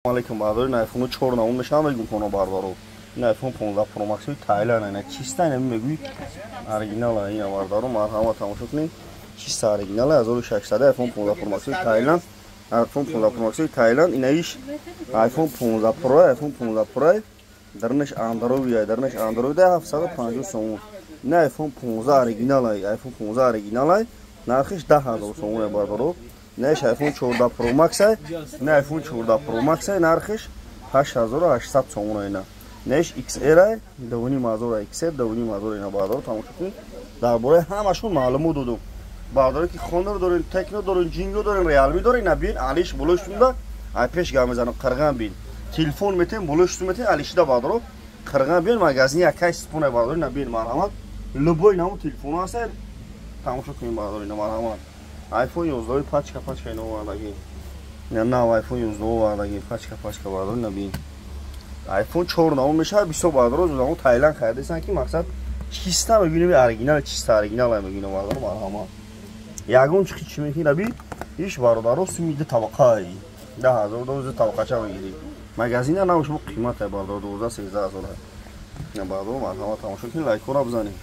Алейкум, бардори. Айфону чор намун мешавам, мегум коно, бардаро. Ин айфон 15 Pro Max Тайланд, ина чиста, ина мегӯи оригинал, ина, бардаро, марҳамат, тамошо кунед, чиста оригинал 1600, айфон 15 Pro Max Тайланд, айфон 15 Pro Max Тайланд. Ина иш айфон 15 Pro, айфон 15 Pro, дарнаш Android, дарнаш Android, 750 сомон. Ина айфон 15 оригинал, айфон 15 оригинал, нархиш 10 000 сомон, бардаро. Инаш iPhone 14 Pro Max, ина iPhone 14 Pro Max, нархиш 8800 сомон ина. Инаш XR 2,5 ҳазор, XR 2,5 ҳазор ина, бардаро, тамошо кунед. Дар бораи ҳамашон маълумот додум. Бардаро, ки Honor дорен, Tecno дорен, Jingo дорен, Realme дорен, ина бин, алиш болоштунда, ай пеш гап мезанам, қирған бин. Телефон метем, болоштун метем, алишида, бардаро, қирған бин, магазин якай спона, бардаро, ина бин, марҳамат. Любой наму телефон ҳаст, тамошо кунед, бардаро, ина марҳамат. iPhone 11 пачка пачка ино овардаги. Ина нав iPhone 11 овардаги, пачка пачка, бардаро, ина бин. iPhone 4 навон мешавад, бисёр бардаро замон Таиланд харидасан, ки мақсад чиста мебинем, оригинал, чиста оригинал мебинем, бардаро, марҳамат. Ягон чи чи мекунӣ, би иш, бародаро, суми ду табақа 10 000 доллар табақача мегирӣ. Магазина нав шумо қимата, бардаро, 12 13 ҳазор. Бардаро, марҳамат, тамошо кунед, лайкҳоро бизанед.